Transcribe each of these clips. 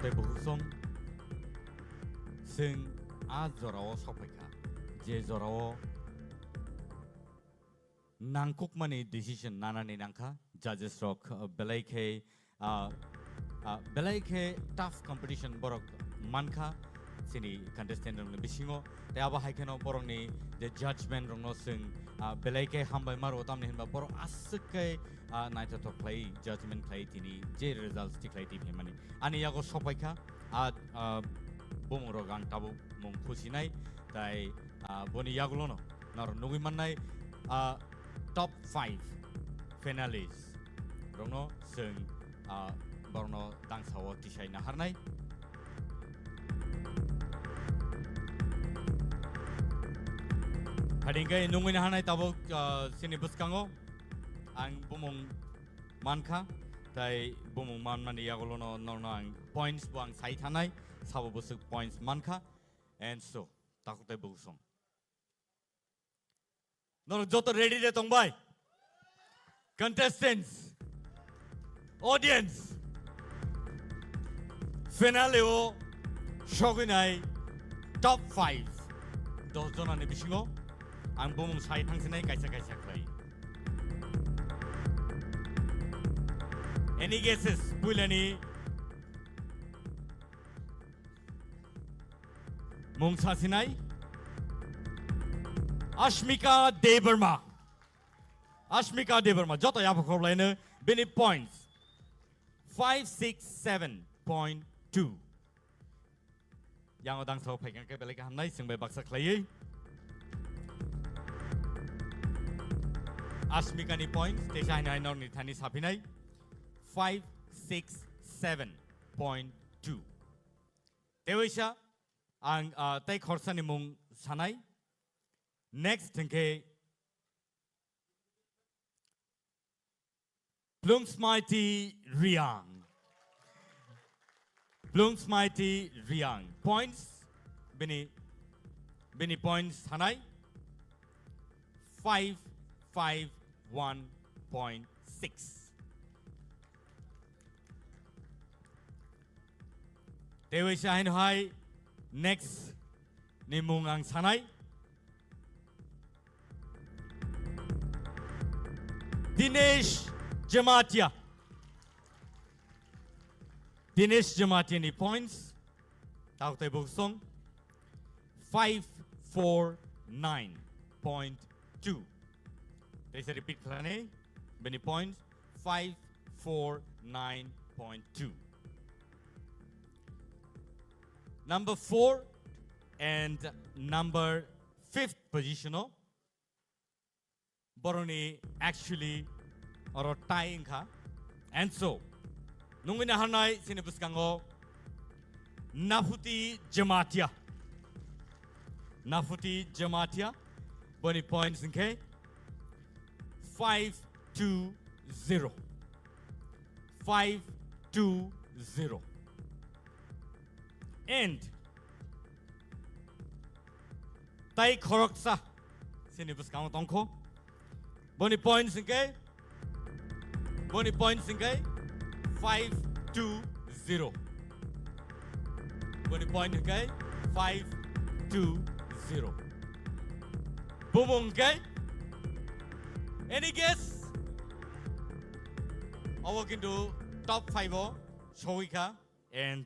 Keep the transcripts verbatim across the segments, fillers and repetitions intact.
Tei bukhuk song, chwng a jorao sokphaikha, je jorao nangkukmani decision nanani nangkha, judges rok, uh, belai khe, uh, uh, belai khe tough competition borok mankha chini contestant rokni bisingo, tei abo hai kheno borokni je judgment rokno chwng, uh, belai khe hambai maro, tamni hinba borok aswk khe, uh, naithothok khlai judgment khlai tini je results tikhlai twi phaimani. Ani yago sokpaikha, a, a, bumung rok ang tabuk mung khusinai, tai, a, boni yagulono norok nugui mannai, a, top five finalists rokno chwng, a, borokno dangsao tisai naharnai. Phadingkhe nungui naharnai tabuk, a, chini bwskango ang bumung mankha, tai bumung manmani yagulono norokno ang points bo ang sai thanai, sabo bwswk points mankha, and so, takhuk tei bukhuk song. Norok joto ready de tongbai? Contestants, audience, finale o sogwinai top five, dos jonani bisingo ang bumung sai thangsinai kaisa kaisa khlai. Any guesses? Puilani mung sasinai Ashmika Debbarma. Ashmika Debbarma, joto yapha khorlaino bini points five six seven point two. Yango dangsao phaikha khe belai khe hamnai, chwng bai baksa khlaiwi. Ashmikani points, teisa haino haino ni thani saphinai, five six seven point two. Tewaisa ang, ah, tei khorsani mung sanai. Next hwnkhe Plungsmaiti Riang. Plungsmaiti Riang. Points, bini, bini points sanai five five one point six. Tewaisa haino hai next ni mung ang sanai. Dinesh Jamatia. Dinesh Jamatia ni points. Takhuk tei bukhuk song. Five four nine point two. Teisa repeat khlainai. Bini points five four nine point two. Number four and number fifth position o borokni actually oro tie wngkha. And so, nungwi naharnai chini bwskango Naphuti Jamatia. Naphuti Jamatia, boni points hwnkhe five two zero. Five two zero. And tai khoroksa chini bwskango tongkho. Boni points hwnkhe, boni points hwnkhe five two zero. Boni point hwnkhe five two zero. Bumung hwnkhe, any guess? Obo kintu top five o sogwi kha and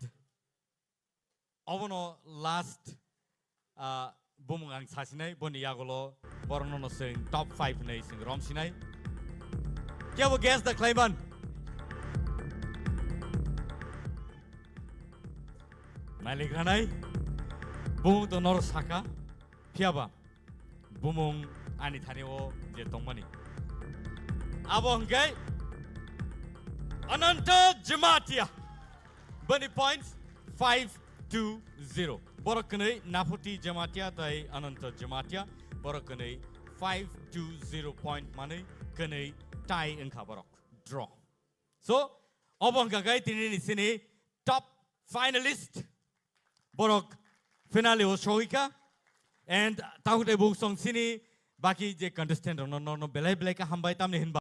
obono last, ah, bumung ang sasinai, boni yagulo borokno no chwng top five hinwi chwng romsinai. Kebo guess da khlaiman? Malik ranai, bumung to noro saka, phiyaba bumung ani thani o je tongmani. Abo hwnkhe Ananta Jamatia. Boni points five two zero. Borok kwnwi Naphuti Jamatia tai Ananta Jamatia. Borok kwnwi five two zero point manwi kwnwi tie wngkha borok. Draw. So, obo hwnkha khe tini ni sini top finalist. Borok finale o sogwi kha. And takhuk tei bukhuk song sini baki je contestant rokno, no, no, belai belai khe hambai, tamni hinba